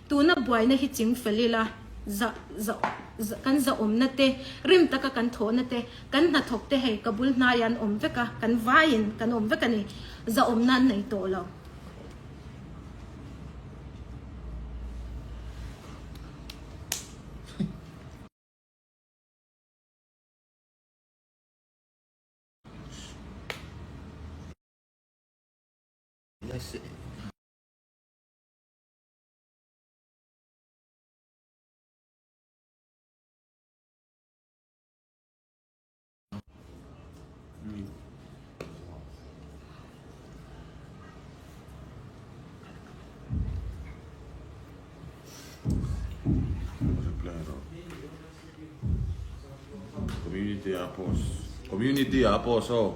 Tuna buaina hi ching fel ila, za, za, za, kan zahawmna te, rim taka kan thawhna te, kan hnathawk te hei ka bul hnaiah an awm vek a, kan vaiin kan awm vek a ni. Zahawmna an nei tawh lo. Community ah post Community ah post aw.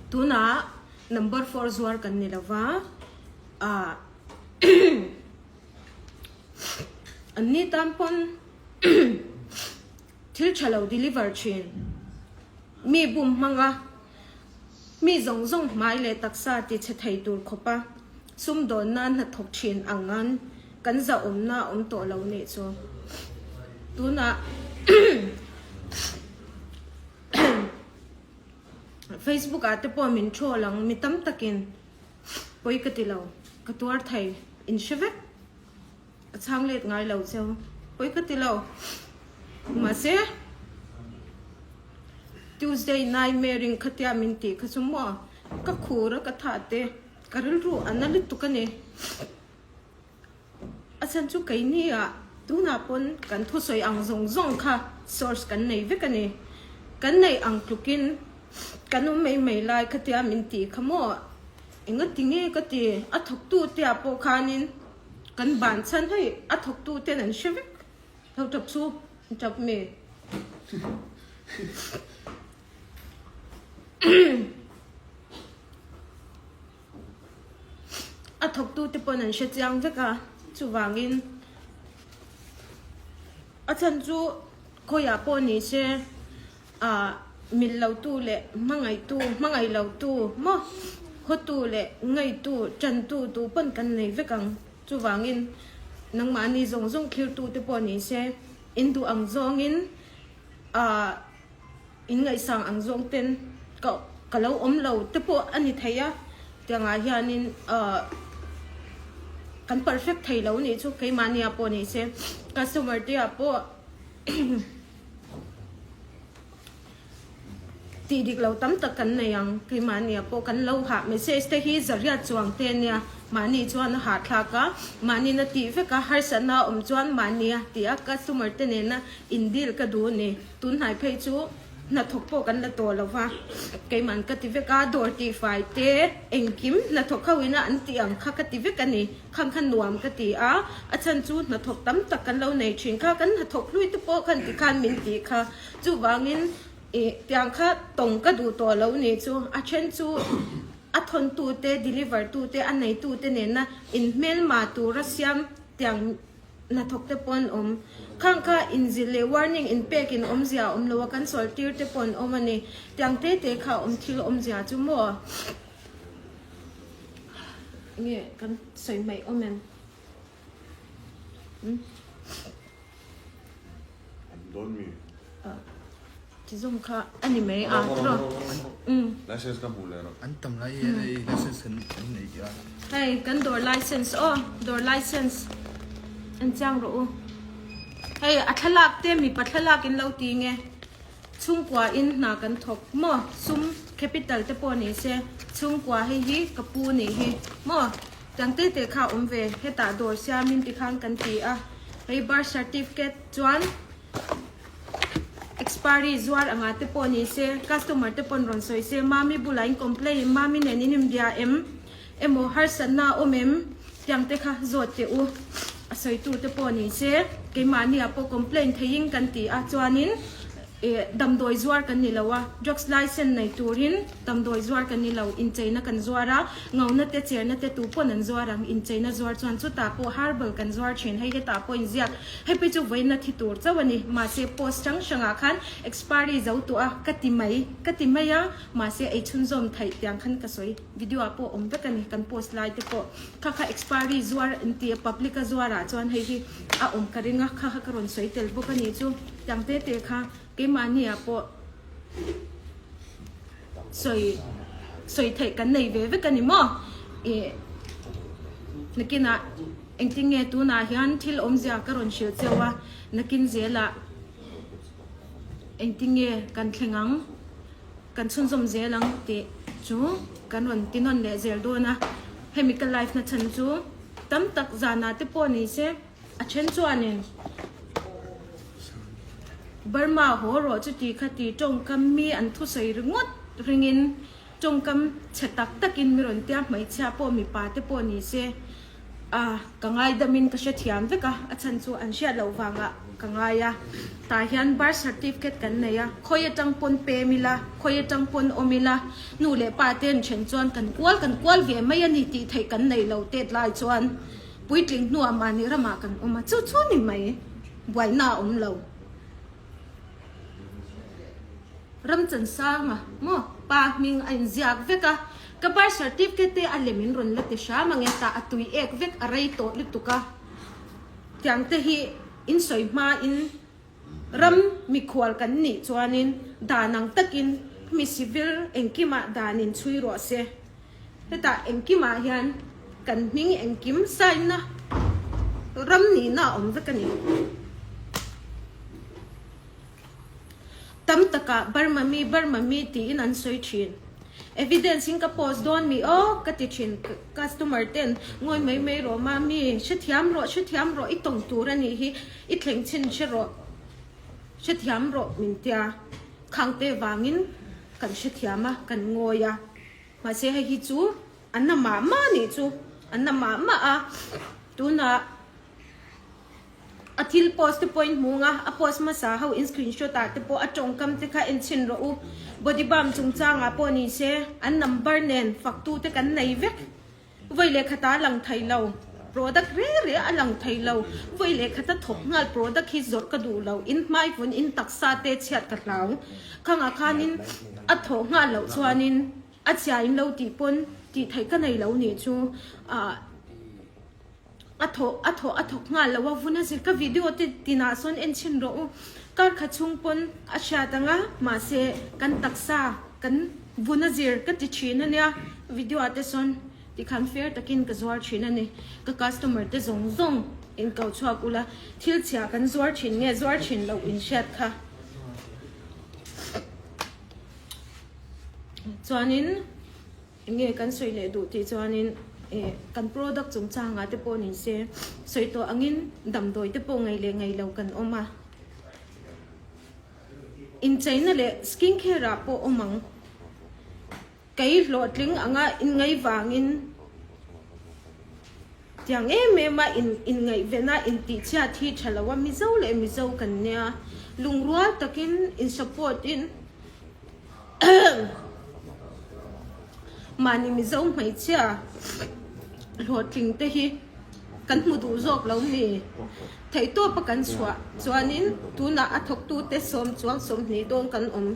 Tunah number four zuar kan ni lova ah an ni tan pawn Thil tha lo deliver thin. Mi bum hmanga mi zawng zawng hmai leh taksa ti chhe thei tur khawpa sumdawn nan hnathawk thin ang an kan zahawmna a awm tawh lo nih chu. Tunah Facebook ah te pawh min troll ang mi tam takin pawi ka ti lo ka tuar thei in hre vek. A chhang let ngai lo cheu. Pawi ka ti lo. Mahse, Tuesday nightmare in khatia min tih kha chu maw ka khur a ka thah te ka rilru a na lutuk a ni. A chhan chu keini ah tunah pawn kan thusawi ang zawng zawng kha source kan nei vek a ni. Kan neih ang tlukin kan awm mai mai lai khatia min tih kha maw engati nge ka ti a thawktu te ah pawh khanin Kan ban chhan hei a thawktu ten an hre vek lo tap chu an tap mi. A thawktu te pawn an hre chiang vek a chuvangin a chhan chu khawiah pawh ni se Ah mil lotu leh hmangaihtu, hmangaih lotu maw, hawtu leh ngaitu, tantu tu pawn kan nei vek ang. Chuvangin nangmahni zawng zawng thlirtu te pawh ni se, in duh ang zawngin ah in ngaihsang ang zawng ten ka ka lo awm lo te pawh a ni thei a, tiangah hianin ah kan perfect thei lo nih chu keimahnia pawh ni se, customer te ah pawh. Tih dik lo tam tak kan nei ang, keimahnia pawh kan lo hah message te hi zariat chuang te ania, mahni chuan a hahthlak a, mahnin a tih vek a, harsatna a awm chuan mahnia tih a customer te nena in deal ka duh a ni, tunhnai phei chu hnathawk pawh kan la tawh lo va, keiman ka ti vek a, dawr tihfai te engkim hnathawk ho ina an tih ang kha ka ti vek a ni. Khang kha nuam ka ti a, a chhan chu hnathawk tam tak kan lo nei thin kha, kan hnathawk hlui te pawh khan tikhan min tih kha, chuvangin ih tiang kha tawng ka duh tawh lo ni chu, a then chu a thawntu te, deliver tu te, a neitu te nena inhmelma tura siam tiang hnathawk te pawh an awm, khang kha inzilh leh warning inpek in awmzia a awm lo a, kan sawi tir te pawh an awm a ni, tiang te te kha awm thil awmzia chu maw. Nge kan sawi mai awm em? Hmm? Dawn mi? Ti zawng kha a ni mai a tro. Um. License ka hmu leh rawh. An tam lai hian hei license kan kan nei tih a. Hei kan dawr license aw dawr license an chiang rawh u. Hei a thlalak te mipa thlalak in lo ti nge chhungkua in hna kan thawk maw sum. Capital te pawh ni se chhungkua hei hi ka pu nih hi maw tiang te te kha awm ve hetah dawr siamin tikhan kan ti a hei birth certificate chuan expiry zuar anga te pawh ni se customer te pawn rawn sawi se mami bulah in complain mami nen in inbia em emaw harsatna a awm em tiang te kha zawt teh u a sawitu te pawh ni se keimahni ah pawh complain theihin kan ti a chuanin Ih damdawi zuar kan ni lo a, drugs licence nei turin damdawi zuar kan ni lo, incheina kan zuar a, ngauna te cherna te tu pawn an zuar ang, incheina zuar chuan chutah pawh herbal kan zuar thin, hei hetah pawh inziak, hei phei chu vawiina thi tur chauh a ni, mahse post hrang hrangah khan expiry zo tawh a ka ti mai, ka ti mai a, mahse ei chhunzawm theih tiang khan ka sawi, video ah pawh awm vek a ni, kan post lai te pawh kha kha expiry zuar inti a public a zuar ah chuan hei hi a awm ka ring a, kha kha ka rawn sawi tel bawk a ni chu. Tiang te te kha keimahni ah pawh sawi sawi theih kan nei ve vek a ni maw? Ih nakinah engtin nge tunah hian thil awmzia ka rawn hrilh cheu a, nakin zelah engtin nge kan thleng ang, kan chhunzawm zel ang tih chu kan rawn ti nawn leh zel dawn a. Hemi ka live na chhan chu tam tak zanah te pawh ni se. A then chuanin, Burma haw rawh chuti khati tawngkam mi an thusawi ringawt ringin tawngkam chhe tak takin mi rawn tia hmeichhia pawh mipa te pawh ni se a ka ngaidamin ka hrethiam vek a, a chhan chu an hriat loh vangah ka ngai a. Tah hian birth certificate kan nei a, khawi atang pawn pem ila, khawi atang pawn awm ila, nu leh pa te an then chuan kan kual kan kual ve mai a ni tih theih kan nei lo tet lai chuan. Puitling hnuah mahni ramah kan awm a, chu chu ni mai, buaina a awm lo. Ramchansanga maw pa hming a inziak vek a, ka birth certificate te a lem in rawn la ti hram ang e, tah a tui ek vek a rei tawh lutuk a, tiang te hi in sawi hma in ram mikhual kan nih chuanin dan ang takin mi civil engkimah dan in chhui rawh se. Hetah engkimah hian kan hming engkim sign-na ram nihna a awm vek a ni. Tam takah Burma mi, Burma mi tiin an sawi thin. Evidence in ka post dawn mi aw ka ti thin. Customer ten ngawi mai mai rawh mami, hrethiam rawh, hrethiam rawh, i tawng tur a nih hi, i thleng chhin hre rawh, hrethiam rawh min tia. Khangte vangin kan hrethiam a, kan ngawi a. Mahse hei hi chu a na mah mah nih chu, a na mah mah a, tunah a thil post te pawh in hmu ang a, a post hmasa ho in screenshot ah te pawh a tawngkam te kha en chhin rawh u, body balm chungchang ah pawh ni se an number nen fak tu te kan nei vek, vawi leh khat ah a lang thei lo, product reng reng a lang thei lo, vawi leh khat a thawk nghal product hi zawrh ka duh lo, in hmai vun in taksa te chhiat ka hlau, khangah khanin a thawh nghal loh chuanin a chhia in lo tih pawn tih theih ka nei lo nih chu ah a thawh a thawh a thawk nghal lo a vun a zir ka video te tinah sawn en chhin rawh u kar khat chhung pawn a hriat ang a mahse kan taksa kan vun a zir ka ti thin a nia video ah te sawn tikhan fair takin ka zuar thin a ni ka customer te zawng zawng in ko chhuak ula thil chhia kan zuar thin nge zuar thin loh in hriat kha. Chuanin enge kan sawi leh duh tih chuanin eh kan product chungchangah te pawh ni se sawi tawh angin damdawi te pawh ngei leh ngei lo kan awm a, incheina leh skin care ah pawh awm ang. Kei hlawhtling anga inngaih vangin tiang em em a inngaihven a intihchhiat hi tha lo a, Mizo leh Mizo kan nia, lungrual takin in support in mahni Mizo hmeichhia hlawhtling te hi kan hmu duh zawk lo mi? Theihtawpa kan chhuah chuanin tunah a thawktute sawm chuang 20 dawn kan awm.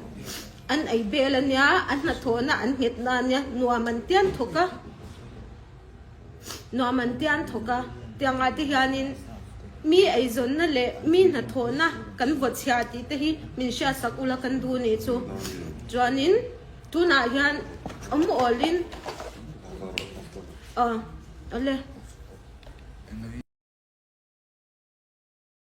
An ei bel a nia, a hnathawhna an nghet na a nia, nuam an tian thawk a, nuam an tian thawk a, tiangah te hianin mi eizawnna leh mi hnathawhna kan vaw chhia tih te hi min hriatsak ula kan duh nih chu. Chuanin tunah hian awm awlin aw awle.